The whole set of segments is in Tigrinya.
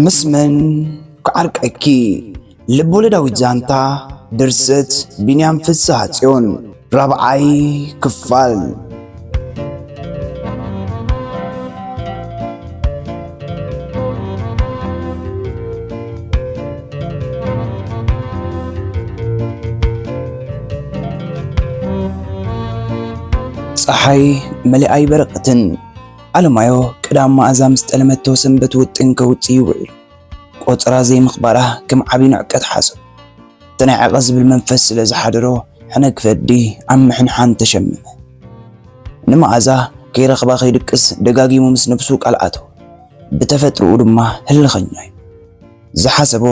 ምስ መን ክዓርቀኪ? ልብ ወለዳዊት ዛንታ፣ ድርሰት ቢንያም ፍስሃ ጽዮን፣ ራብዓይ ክፋል። ጸሓይ መሊኣ ኣይበረቐትን። ኣለማዮ ቀዳም መኣዛ ምስ ጠለመቶ ሰንበት ውጥን ከውጽእ ይውዕል። ቆጸራ ዘይምኽባራ ከም ዓቢ ንዕቀት ሓሰብ። እቲ ናይ ዓቐ ዝብል መንፈስ ስለ ዝሓደሮ ሕነ ክፈዲ ኣብ ምሕንሓን ተሸመመ። ንመኣዛ ከይረኽባ ከይድቅስ ደጋጊሙ ምስ ነብሱ ቃል ኣተወ። ብተፈጥሮኡ ድማ ህልኸኛ እዩ። ዝሓሰቦ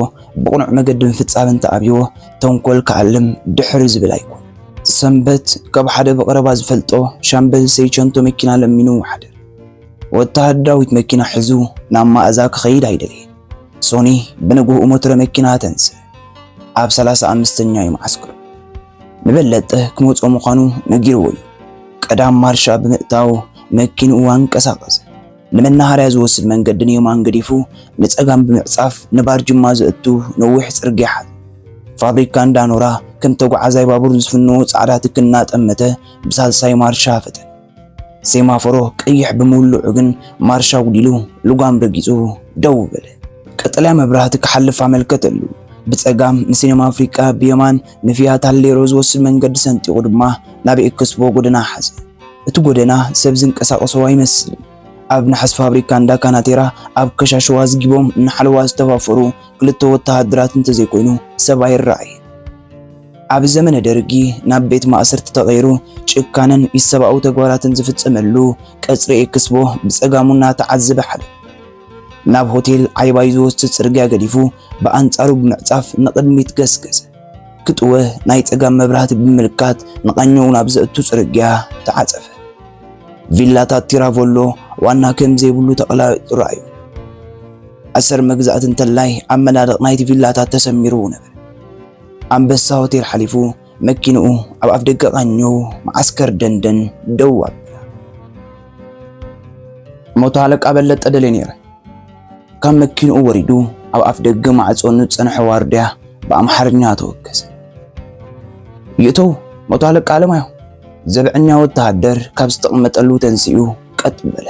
ብቕኑዕ መገዲ ምፍጻም እንተኣብይዎ ተንኮል ክኣልም ድሕር ዝብል ኣይኮን። ሰንበት ካብ ሓደ ብቐረባ ዝፈልጦ ሻምበል ሰይቸንቶ መኪና ለሚኑ ይሓድር። ወተሃደራዊት መኪና ሒዙ ናብ መኣዛ ክኸይድ ኣይደለየን። ሶኒ ብንግሆኡ ሞተረ መኪና ተንስእ። ኣብ ሰላሳ ኣምስተኛ እዩ መዓስከሩ። ንበለጠ ክመጾ ምዃኑ ነጊርዎ እዩ። ቀዳም ማርሻ ብምእታው መኪንኡ ኣንቀሳቐሰ። ንመናሃርያ ዝወስድ መንገዲ ንየማን ገዲፉ ንጸጋም ብምዕጻፍ ንባርጅማ ዘእቱ ነዊሕ ጽርግያ ሓዘ። ፋብሪካ እንዳኖራ ከም ተጓዓዛይ ባቡር ዝፍንዎ ጻዕዳ ትኪ እናጠመተ ብሳልሳይ ማርሻ ፈጠነ። ሴማፎሮ ቀይሕ ብምውልዑ ግን ማርሻ ኣጉዲሉ ልጓም ረጊጹ ደው በለ። ቀጠልያ መብራህቲ ክሓልፍ ኣመልከተሉ። ብጸጋም ንሲኔማ ኣፍሪቃ፣ ብየማን ንፊያት ሃሌሮ ዝወስድ መንገዲ ሰንጢቑ ድማ ናብ ኤክስፖ ጎደና ሓዘ። እቲ ጎደና ሰብ ዝንቀሳቐሶ ኣይመስልን። ኣብ ናሕሲ ፋብሪካ እንዳ ካናቴራ ኣብ ከሻሽዋ ኣዝጊቦም ንሓለዋ ዝተፋፈሩ ክልተ ወተሃደራት እንተዘይኮይኑ ሰብ ኣይረኣየን። ኣብ ዘመነ ደርጊ ናብ ቤት ማእሰርቲ ተቐይሩ ጭካንን ኢሰብኣዊ ተግባራትን ዝፍጸመሉ ቀጽሪ ኤክስፖ ብጸጋሙ እናተዓዘበ ሓለፈ። ናብ ሆቴል ዓይባይ ዝወስድ ጽርግያ ገዲፉ ብኣንጻሩ ብምዕጻፍ ንቕድሚት ገስገሰ። ክጥወ ናይ ጸጋም መብራህቲ ብምምልካት ንቐኘው ናብ ዘእቱ ጽርግያ ተዓጸፈ። ቪላታት ቲራቮሎ ዋና ከም ዘይብሉ ተቐላጢ ረኣዩ። ኣሰር መግዛእቲ እንተላይ ኣብ መናድቕ ናይቲ ቪላታት ተሰሚሩ ነበር። ኣንበሳ ሆቴል ሓሊፉ መኪንኡ ኣብ ኣፍደገ ቃኘው መዓስከር ደንደን ደው ኣቢላ። መቶ ኣለቃ በለጠ ደልየ ነይረ። ካብ መኪንኡ ወሪዱ ኣብ ኣፍደገ ማዕጾ ንዝጸንሐ ዋርድያ ብኣምሓርኛ ተወከሰ። "ይእተው መቶ ኣለቃ ኣለማዮ!" ዘብዐኛ ወተሃደር ካብ ዝተቐመጠሉ ተንሲኡ ቀጥ በለ።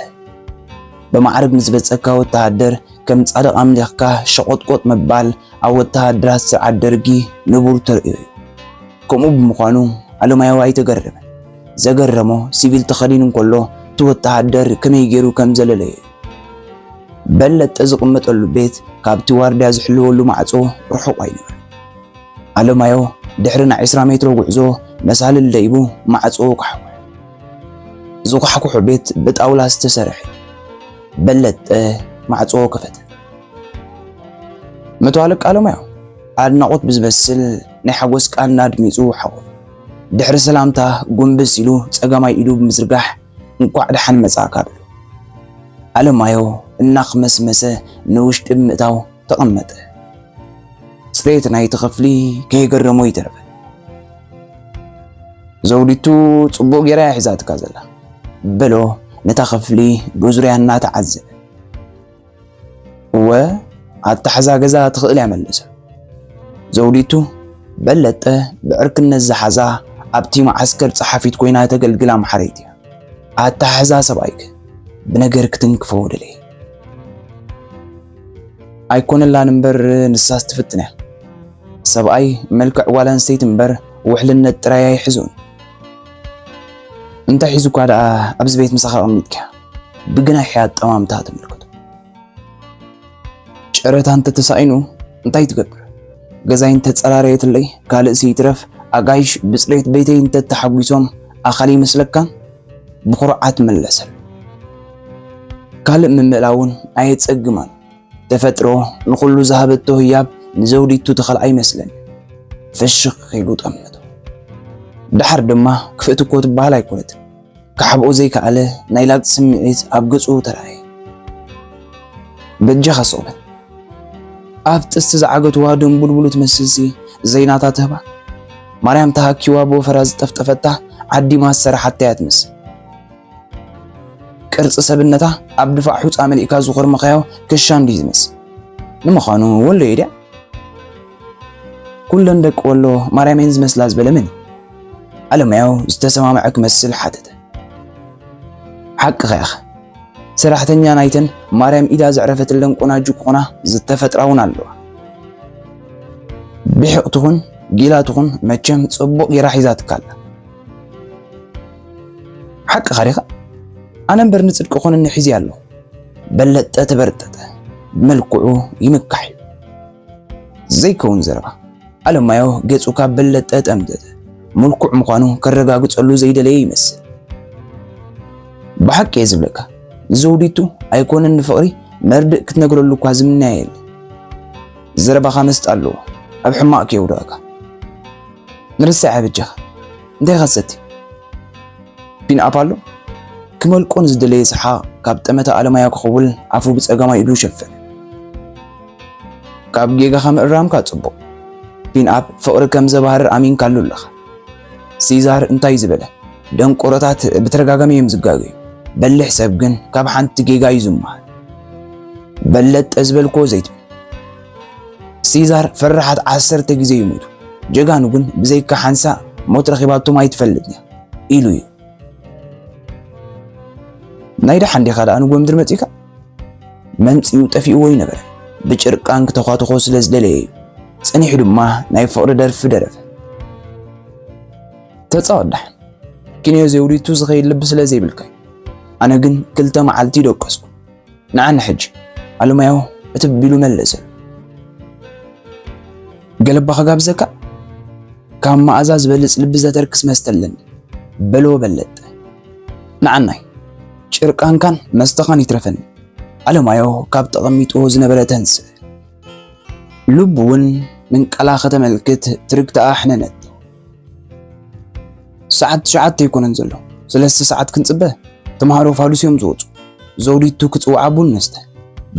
ብማዕርግ ንዝበጸካ ወተሃደር ከም ጻድቕ ኣምሊኽካ ሸቖጥቆጥ ምባል ኣብ ወተሃደራት ስርዓት ደርጊ ንቡር ተርእዮ እዩ። ከምኡ ብምዃኑ ኣለማዮ ኣይተገረመን። ዘገረሞ ሲቪል ተኸዲኑ እንከሎ እቲ ወተሃደር ከመይ ገይሩ ከም ዘለለዮ እዩ። በለጠ ዝቕመጠሉ ቤት ካብቲ ዋርድያ ዝሕልወሉ ማዕጾ ርሑቕ ኣይነበረን። ኣለማዮ ድሕሪ ናይ ዕስራ ሜትሮ ጉዕዞ መሳልል ደይቡ ማዕጾ ኳሕኩሐ። ዝኳሕኩሖ ቤት ብጣውላ ዝተሰርሐ እዩ። በለጠ ማዕጾ ከፈተ። "መቶ ኣለቃ ኣለማዮ!" ኣድናቖት ብዝመስል ናይ ሓጎስ ቃና ኣድሚጹ ሓቖፈ። ድሕሪ ሰላምታ ጎንበስ ኢሉ ጸጋማይ ኢዱ ብምዝርጋሕ "እንኳዕ ደሓን መጻእካ" በሎ። ኣለማዮ እናኽመስመሰ ንውሽጢ ብምእታው ተቐመጠ። ጽሬት ናይቲ ክፍሊ ከይገረሞ ይተርፈ። "ዘውዲቱ ጽቡቕ ጌራ እያ ሒዛትካ ዘላ" በሎ ነታ ክፍሊ ብዙርያ እናተዓዘበ። "እወ፣ ኣተሓዛ ገዛ ትኽእል እያ" መለሰ። ዘውዲቱ በለጠ ብዕርክነት ዝሓዛ ኣብቲ መዓስከር ጸሓፊት ኮይና ተገልግል ኣምሓረይቲ እያ። ኣተሓሕዛ ሰብኣይክ ብነገር ክትንክፎ ደለየ። ኣይኮነላን እምበር ንሳስ ትፍትን እያ። ሰብኣይ መልክዕ ጓል ኣንስተይቲ እምበር ውሕልነት ጥራይ ኣይሕዞን። እንታይ ሒዙኳ ደኣ ኣብዚ ቤት ምሳኻ ኣቐሚጥካ? ብግናሒ ኣጠማምታ ትምልከቶ። ጨረታ እንተተሳኢኑ እንታይ ትገብር? ገዛይ እንተጸራረየትለይ ካልእሲ ይትረፍ ኣጋይሽ ብጽሬት ቤተይ እንተተሓጒሶም ኣኻሊ ይመስለካን? ብኹርዓት መለሰሉ። ካልእ ምምእላ እውን ኣየጸግማን። ተፈጥሮ ንኹሉ ዝሃበቶ ህያብ ንዘውዲቱ ትኸልኣ ይመስለኒ። ፍሽኽ ኢሉ ጠመቶ። ደሓር ድማ ክፍእቲ እኮ ትበሃል ኣይኮነትን። ክሓብኦ ዘይከኣለ ናይ ላግጺ ስምዒት ኣብ ገጹ ተራእየ። በጃኻ ስቕ በል። ኣብ ጥስቲ ዝዓገትዋ ድንቡልቡል ትመስልሲ ዘይናታ ትህባ። ማርያም ተሃኪዋ ብወፈራ ዝጠፍጠፈታ ዓዲማ ዝሰራሓታ እያ ትመስል። ቅርጺ ሰብነታ ኣብ ድፋዕ ሑጻ መሊእካ ዝኾርመኻዮ ክሻ እንድዩ ዝመስል። ንምዃኑ ወሎ እየ ድያ? ኩለን ደቂ ወሎ ማርያም እየን ዝመስላ ዝበለ መን እዩ? ኣለማየሁ ዝተሰማምዐ ክመስል ሓተተ። ሓቅኻ ኢኻ። ሰራሕተኛ ናይተን ማርያም ኢዳ ዘዕረፈትለን ቆናጁ ክኾና ዝተፈጥራ እውን ኣለዋ። ብሒቕ ትኹን ጊላ ትኹን መቸም ጽቡቕ ጌራ ሒዛትካ ኣላ። ሓቅኻ ዲኻ? ኣነ እምበር ንጽድቂ ኮነኒ ሒዘያ ኣለኹ። በለጠ ተበርጠጠ። ብመልክዑ ይምካሕ እዩ። ዘይከውን ዘረባ። ኣለማየሁ ገጹ ካብ በለጠ ጠምዘዘ። ምልኩዕ ምዃኑ ከረጋግጸሉ ዘይደለየ ይመስል። ብሓቂ እየ ዝብለካ፣ ንዘውዲቱ ኣይኮነን ንፍቕሪ መርድእ ክትነግረሉ እኳ ዝምነያ የለን። ዘረባኻ መስጣ ኣለዎ፣ ኣብ ሕማቕ ከየውድቐካ። ንርሳዕ በጃኻ። እንታይ ኢኻ ትሰቲ? ፒን ኣፕ ኣሎ? ክመልቆ ንዝደለየ ሰሓቕ ካብ ጠመተ ኣለማየሁ ክኽውል ኣፉ ብጸጋማይ ኢዱ ሸፈነ። ካብ ጌጋኻ ምእራምካ ጽቡቕ። ፒን ኣፕ ፍቕሪ ከም ዘባህርር ኣሚንካሉ ኣለኻ። ሲዛር እንታይ ዝበለ? ደንቆሮታት ብተደጋጋሚ እዮም ዝጋገዩ። በሊሕ ሰብ ግን ካብ ሓንቲ ጌጋ እዩ ዝመሃር። በለጠ ዝበልክዎ ዘይትብል። ሲዛር ፈራሓት ዓሰርተ ግዜ ይሞቱ። ጀጋኑ ግን ብዘይካ ሓንሳእ ሞት ረኺባቶም ኣይትፈልጥን እያ ኢሉ እዩ። ናይ ደሓን ዲኻ ደኣ ንጎምድር መጺእካ? መምጺኡ ጠፊእዎ ይነበረ። ብጭርቃን ክተዃትኾ ስለ ዝደለየ እዩ። ጸኒሑ ድማ ናይ ፍቕሪ ደርፊ ደረፈ። ተጻወት ደሓን። ኪንዮ ዘውዲቱ ዝኸይድ ልቢ ስለ ዘይብልካ እዩ። ኣነ ግን ክልተ መዓልቲ ደቀስኩ። ንዓኒ ሕጂ፣ ኣለማየሁ እትብ ኢሉ መለሰ። ገለባ ክጋብዘካ? ካብ መኣዛ ዝበልጽ ልቢ ዘተርክስ መስተ ኣለኒ፣ በሎ በለጠ። ንዓናይ፣ ጭርቃንካን መስተኻን ይትረፈኒ። ኣለማየሁ ካብ ተቐሚጥዎ ዝነበረ ተንስእ። ልቡ እውን ምንቃላ ከተመልክት ትርግትኣ ኣሕነነቶ። ሰዓት ትሽዓተ ኣይኮነን ዘሎ፣ ሰለስተ ሰዓት ክንጽበ? ተምሃሮ ፋዱስ እዮም ዝወጹ። ዘውዲቱ ክጽውዓ ቡን ንስተ።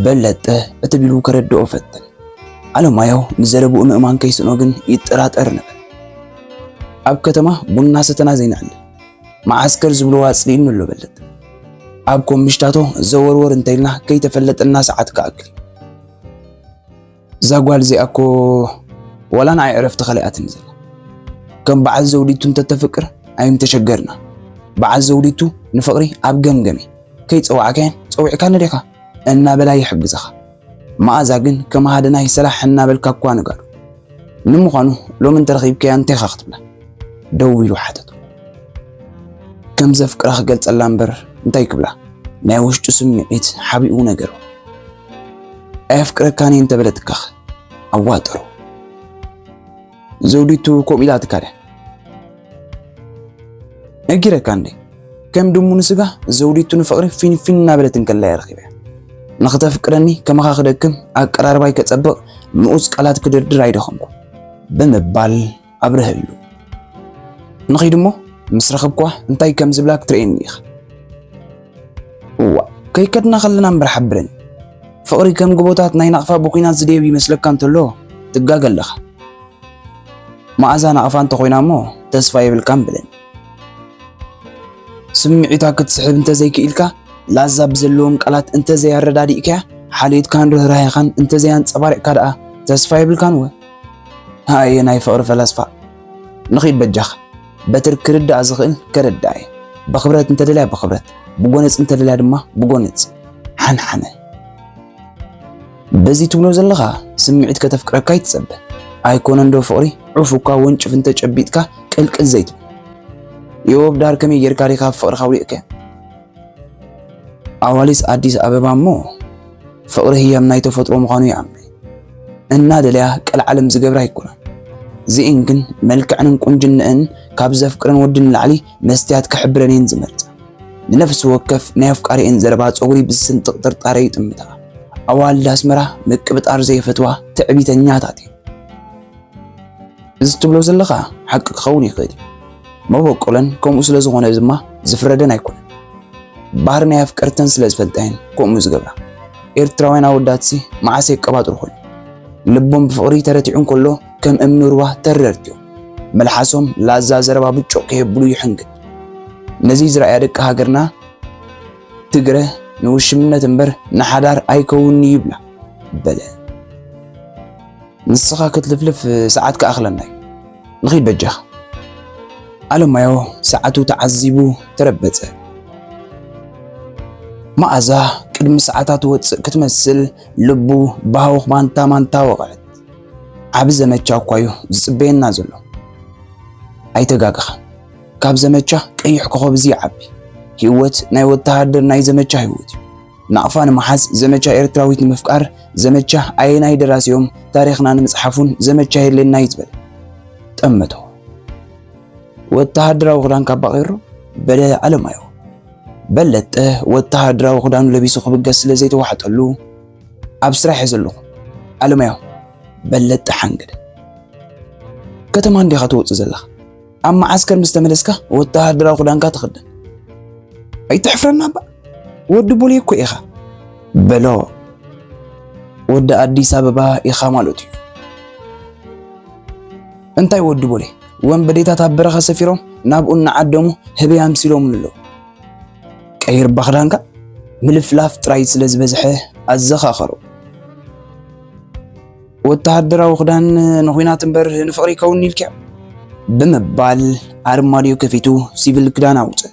በለጠ እትብ ኢሉ ከረድኦ ፈተን። ኣለማየሁ ንዘረብኡ ምእማን ከይስእኖ ግን ይጠራጠር ነበር። ኣብ ከተማ ቡና ሰተና ዘይንዕለ። መዓስከር ዝብልዎ ኣጽሊእኒ ኣሎ በለጠ። ኣብ ኮምሽታቶ ዘወርወር እንተኢልና ከይተፈለጠና ሰዓት ክኣክል እዩ። እዛ ጓል እዚኣ እኮ ዋላ ንዓይ ዕረፍቲ ከሊኣትኒ ዘላ። ከም በዓል ዘውዲቱ እንተተፍቅር ኣይምተሸገርና። በዓል ዘውዲቱ ንፍቕሪ ኣብ ገምገም እየ። ከይጸዋዕካየን ጸዊዕካኒ ዲኻ? እናበላ ይሕግዘኻ። መኣዛ ግን ከም ሃደናይ ሰላሕ እናበልካ እኳ ንጋሉ። ንምዃኑ ሎሚ እንተረኺብካያ እንታይ ኢኻ ክትብላ? ደው ኢሉ ሓተቶ። ከም ዘፍቅራ ክገልጸላ እምበር እንታይ ክብላ? ናይ ውሽጡ ስምዒት ሓቢኡ ነገሮ። ኣየፍቅረካን እየ እንተበለትካኸ? ኣዋጠሮ። ዘውዲቱ ከምኡ ኢላትካ ድያ? ነጊረካ እንዴ? ከም ድሙ ንስጋ ዘውዲቱ ንፍቕሪ ፊንፊን እናበለት እንከላ እየ ረኺበያ። ንኽተፍቅረኒ ከማኻ ክደክም፣ ኣቀራርባይ ከጸብቕ፣ ንኡስ ቃላት ክድርድር ኣይደኸምኩ ብምባል ኣብርሀሉ። ንኺድ እሞ ምስ ረኸብኳ እንታይ ከም ዝብላ ክትርእየኒ ኢኻ። እዋ፣ ከይከድና ከለና እምበር ሓብረኒ። ፍቕሪ ከም ጎቦታት ናይ ናቕፋ ብኲናት ዝደየብ ይመስለካ እንተሎ ትጋገ ኣለኻ። መኣዛ ናቕፋ እንተኾይና እሞ ተስፋ የብልካን በለኒ። ስምዒታ ክትስሕብ እንተዘይክኢልካ፣ ላዛ ብዘለዎም ቃላት እንተዘይኣረዳዲእካያ፣ ሓልዮትካን ርህራሄኻን እንተዘይኣንጸባሪቕካ ደኣ ተስፋ የብልካን ወ? ኣየ ናይ ፍቕሪ ፈላስፋ። ንኺድ በጃኻ። በትር ክርዳእ ዝኽእል ከረድኣ እየ። ብኽብረት እንተደልያ ብኽብረት፣ ብጎነጽ እንተደልያ ድማ ብጎነጽ። ሓንሓነ። በዚ ትብሎ ዘለኻ ስምዒት ከተፍቅረካ ይትጸበ። ኣይኮነን ዶ ፍቕሪ ዑፍ እኳ ወንጭፍ እንተጨቢጥካ ቅልቅል ዘይትብል። ዮብ ዳር ከመይ ጌርካ ዲኻ ኣብ ፍቕርኻ ውዲቕካዮ? ኣዋሊስ ኣዲስ ኣበባ እሞ ፍቕሪ ህያብ ናይ ተፈጥሮ ምዃኑ ይኣምን። እናደለያ ቀልዓለም ዝገብራ ኣይኮናን። እዚኤን ግን መልክዐንን ቁንጅነአን ካብ ዘፍቅረን ወዲ ንላዕሊ መስትያት ክሕብረን እየን ዝመርጻ። ንነፍሲ ወከፍ ናይ ኣፍቃሪኤን ዘረባ ጸጉሪ ብዝስንጥቕ ጥርጣረ ይጥምታ። ኣዋልድ ኣስመራ ምቅብጣር ዘይፈትዋ ትዕቢተኛታት እየን። እዚ ትብሎ ዘለኻ ሓቂ ክኸውን ይኽእል እዩ። መበቆለን ከምኡ ስለ ዝኾነ ድማ ዝፍረደን ኣይኮነን። ባህሪ ናይ ኣፍቀርተን ስለ ዝፈልጣ እየን ከምኡ ዝገብራ። ኤርትራውያን ኣወዳትሲ መዓስ የቀባጥሩ ኮይኑ። ልቦም ብፍቕሪ ተረቲዑ እንከሎ ከም እምኒ ሩባ ተረርቲ እዮም። መልሓሶም ላዛ ዘረባ ብጩቕ ከየብሉ ይሕንግድ። ነዚ ዝረኣያ ደቂ ሃገርና ትግረ ንውሽምነት እምበር ንሓዳር ኣይከውን'ዩ ይብላ በለ። ንስኻ ክትልፍልፍ ሰዓት ክኣኽለና እዩ። ንኺድ በጃኻ። ኣለማዮ ሰዓቱ ተዓዚቡ ተረበጸ። መኣዛ ቅድሚ ሰዓታት ትወጽእ ክትመስል ልቡ ብሃውኽ ማንታ ማንታ ወቕዐት። ዓቢ ዘመቻ እኳ እዩ ዝጽበየና ዘሎ። ኣይተጋገኻን። ካብ ዘመቻ ቀይሕ ኮኸብ እዚ ይዓቢ። ህይወት ናይ ወተሃደር ናይ ዘመቻ ህይወት እዩ። ናቕፋ ንምሓዝ፣ ዘመቻ ኤርትራዊት ንምፍቃር፣ ዘመቻ ኣየናይ ደራሲኦም ታሪኽና ንምጽሓፉን ዘመቻ የድልየና እዩ ዝበለ። ጠመቶ። ወተሃደራዊ ክዳን ካባ ቀይሮ፣ በለ ኣለማዮ። በለጠ ወተሃደራዊ ክዳኑ ለቢሱ ክብገስ ስለ ዘይተዋሕጠሉ፣ ኣብ ስራሕ እየ ዘለኹ። ኣለማዮ፣ በለጠ ሓንገደ። ከተማ እንዲኻ ትወጽእ ዘለኻ? ኣብ መዓስከር ምስ ተመለስካ ወተሃደራዊ ክዳንካ ትኽደን። ኣይትሕፍረና እባ። ወዲ ቦሌ እኮ ኢኻ። በሎ። ወዲ ኣዲስ ኣበባ ኢኻ ማለት እዩ። እንታይ ወዲ ቦሌ? ወንበዴታት ኣብ በረኻ ሰፊሮም ናብኡ እናዓደሙ ህበይ ኣምሲሎምሉ ኣለዉ። ቀይር እባ ክዳንካ። ምልፍላፍ ጥራይ ስለ ዝበዝሐ ኣዘኻኸሮ። ወተሃደራዊ ክዳን ንኹናት እምበር ንፍቕሪ ይከውን ኢልክዮ? ብምባል ኣርማድዮ ከፊቱ ሲቪል ክዳን ኣውጽእ።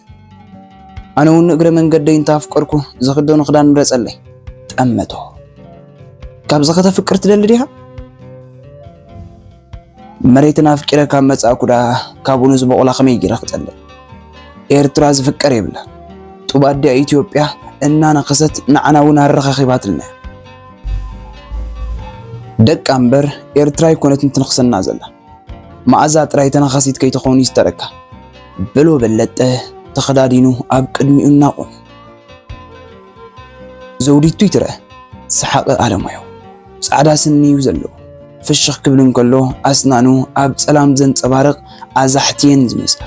ኣነ እውን እግረ መንገደይ እንተ ኣፍቀርኩ ዝኽደኖ ክዳን ምረጸለይ። ጠመቶ። ካብዚ ከተፍቅር ትደሊ ዲኻ? መሬትን ኣፍቂረ ካብ መጻእኩ ደኣ ካብኡ ንዝበቑላ ከመይ ገይረ ክጸልእ? ኤርትራ ዝፍቀር የብላን። ጡብ ኣዲኣ ኢትዮጵያ እናነኸሰት ንዓና እውን ኣረኻኺባትልና እያ። ደቃ እምበር ኤርትራ ኣይኮነትን ትንኽሰና ዘላ። መኣዛ ጥራይ ተናኻሲት ከይትኸውን ይስተረካ። በሎ በለጠ ተኸዳዲኑ ኣብ ቅድሚኡ እናቖመ። ዘውዲቱ ይትረአ፣ ሰሓቐ ኣለማዮ። ጻዕዳ ስኒ እዩ ዘለዎ። ፍሽኽ ክብል እንከሎ ኣስናኑ ኣብ ጸላም ዘንጸባርቕ ኣዛሕቲ እየን ዝመስላ።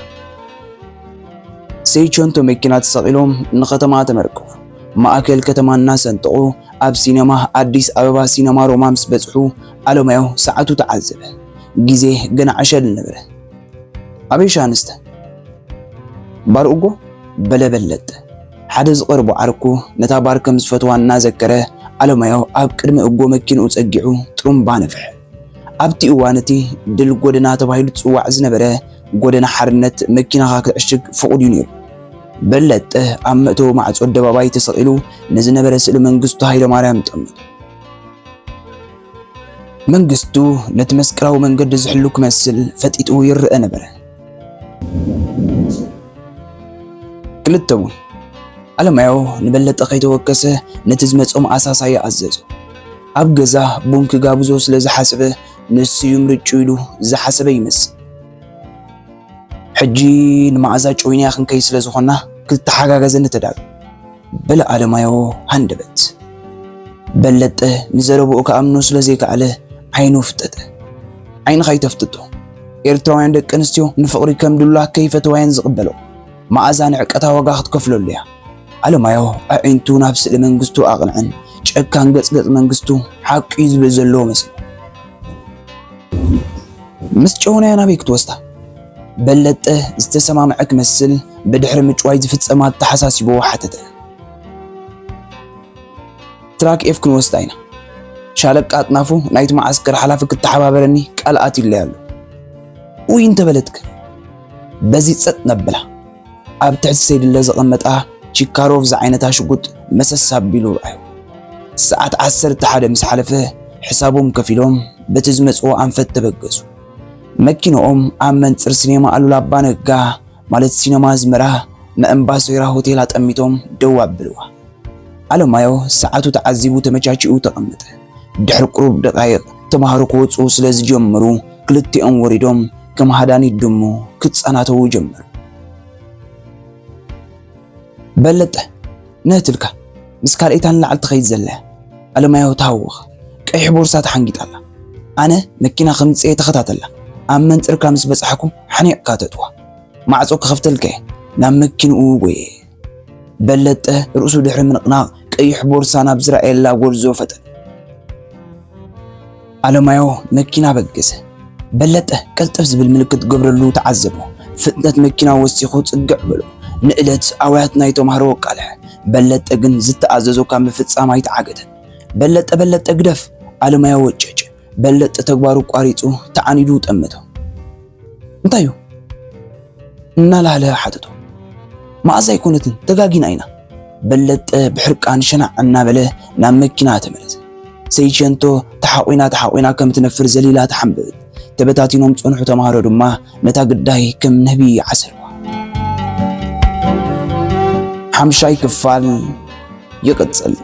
ሰይቸንቶ መኪና ተሰቒሎም ንኸተማ ተመርከቡ። ማእከል ከተማ እናሰንጠቑ ኣብ ሲነማ ኣዲስ ኣበባ ሲነማ ሮማ ምስ በጽሑ ኣለማዮ ሰዓቱ ተዓዘበ። ግዜ ገና ዕሸል ነበረ። ኣበይ ሻንስተ? ባር እጎ? በለ በለጠ። ሓደ ዝቐርቦ ዓርኩ ነታ ባር ከም ዝፈትዋ እናዘከረ ኣለማዮ ኣብ ቅድሚ እጎ መኪንኡ ጸጊዑ ጥሩምባ ነፍሐ። ኣብቲ እዋን እቲ ድል ጎደና ተባሂሉ ዝጽዋዕ ዝነበረ ጎደና ሓርነት መኪናኻ ክትዕሽግ ፍቑድ እዩ ነይሩ። በለጠ ኣብ መእተዊ ማዕጾ ኣደባባይ ተሰቒሉ ንዝነበረ ስእሊ መንግስቱ ሃይለማርያም ጠመቶ። መንግስቱ ነቲ መስቀላዊ መንገዲ ዝሕሉ ክመስል ፈጢጡ ይረአ ነበረ። ክልተ ቡን። ኣለማዮ ንበለጠ ከይተወከሰ ነቲ ዝመጾ መኣሳሳይ ኣዘዞ። ኣብ ገዛ ቡን ክጋብዞ ስለ ዝሓሰበ ንሱ እዩ ምርጭኡ ኢሉ ዝሓሰበ ይመስል። ሕጂ ንመኣዛ ጨዊንያ ክንከይድ ስለ ዝኾንና ክትተሓጋገዘኒ ተዳሎ። በለ ኣለማዮ ሃንደበት። በለጠ ንዘረብኡ ክኣምኖ ስለ ዘይከኣለ ዓይኑ ፍጠጠ። ዓይንኻ ኣይተፍጥጦ። ኤርትራውያን ደቂ ኣንስትዮ ንፍቕሪ ከም ድሉላት ከይፈተዋ እየን ዝቕበሎ። መኣዛ ንዕቀታ ዋጋ ክትከፍለሉ እያ። ኣለማዮ ኣዒንቱ ናብ ስእሊ መንግስቱ ኣቕንዐን። ጨካን ገጽ ገጽ መንግስቱ ሓቂ እዩ ዝብል ዘለዎ መስሎ። ምስ ጨውናያ ናበይ ክትወስዳ? በለጠ ዝተሰማምዐ ክመስል ብድሕሪ ምጭዋይ ዝፍጸም ኣተሓሳሲብዎ ሓተተ። ትራክ ኤፍ ክንወስዳ ኢና። ሻለቃ ኣጥናፉ ናይቲ መዓስከር ሓላፊ ክተሓባበረኒ ቃል ኣትዩለይ ኣሎ። ውይ እንተበለትክ። በዚ ጸጥ ነብላ። ኣብ ትሕቲ ሰይድለ ዘቐመጣ ቺካሮቭ ዝዓይነታ ሽጉጥ መሰስ ኣቢሉ ረኣዮ። ሰዓት ዓሰርተ ሓደ ምስ ሓለፈ ሕሳቦም ከፊሎም በቲ ዝመጽዎ ኣንፈት ተበገሱ። መኪንኦም ኣብ መንጽር ሲኔማ ኣሉላ ኣባ ነጋ ማለት ሲነማ ኣዝመራ ንኤምባሶይራ ሆቴል ኣጠሚቶም ደው ኣብልዋ። ኣለማዮ ሰዓቱ ተዓዚቡ ተመቻቺኡ ተቐመጠ። ድሕሪ ቁሩብ ደቓይቕ ተማሃሮ ክወጹ ስለ ዝጀመሩ ክልቲኦም ወሪዶም ከም ሃዳኒት ድሙ ክጸናተዉ ጀመሩ። በለጠ፣ ንህትልካ ምስ ካልኣይታ ንላዕሊ ትኸይድ ዘላ እያ። ኣለማዮ ተሃወኸ። ቀይሕ ቦርሳ ተሓንጊጣ ኣላ። ኣነ መኪና ከምጽእ እየ ተኸታተላ። ኣብ መንጽርካ ምስ በጻሕኩ ሓኒቕካ ተእትዋ። ማዕጾ ክኸፍተልካ እየ። ናብ መኪንኡ ጎየ። በለጠ ርእሱ ድሕሪ ምንቕናቕ ቀይሕ ቦርሳ ናብ ዝረኣየላ ጎርዞ ፈጠነ። ኣለማዮ መኪና በገሰ። በለጠ ቀልጠፍ ዝብል ምልክት ገብረሉ ተዓዘቦ። ፍጥነት መኪና ወሲኹ ጽግዕ በሎ። ንእለት ኣውያት ናይ ተማሃሮ ኣቃልሐ። በለጠ ግን ዝተኣዘዞ ካብ ምፍጻም ኣይተዓገተን። በለጠ፣ በለጠ ግደፍ! ኣለማዮ ወጨጨ። በለጠ ተግባሩ ኣቋሪጹ ተዓኒዱ ጠመቶ። "እንታይ እዩ?" እናላህለ ሓተቶ። "መኣዝ ኣይኮነትን፣ ተጋጊና ኢና።" በለጠ ብሕርቃን ሸናዕ እናበለ ናብ መኪና ተመለሰ። ሰይድ ሸንቶ ተሓቑና ተሓቑና ከም ትነፍር ዘሊላ ተሓንበበት። ተበታቲኖም ዝጸንሑ ተማሃሮ ድማ ነታ ግዳይ ከም ንህቢ ዓሰርዋ። ሓምሻይ ክፋል ይቕጽል።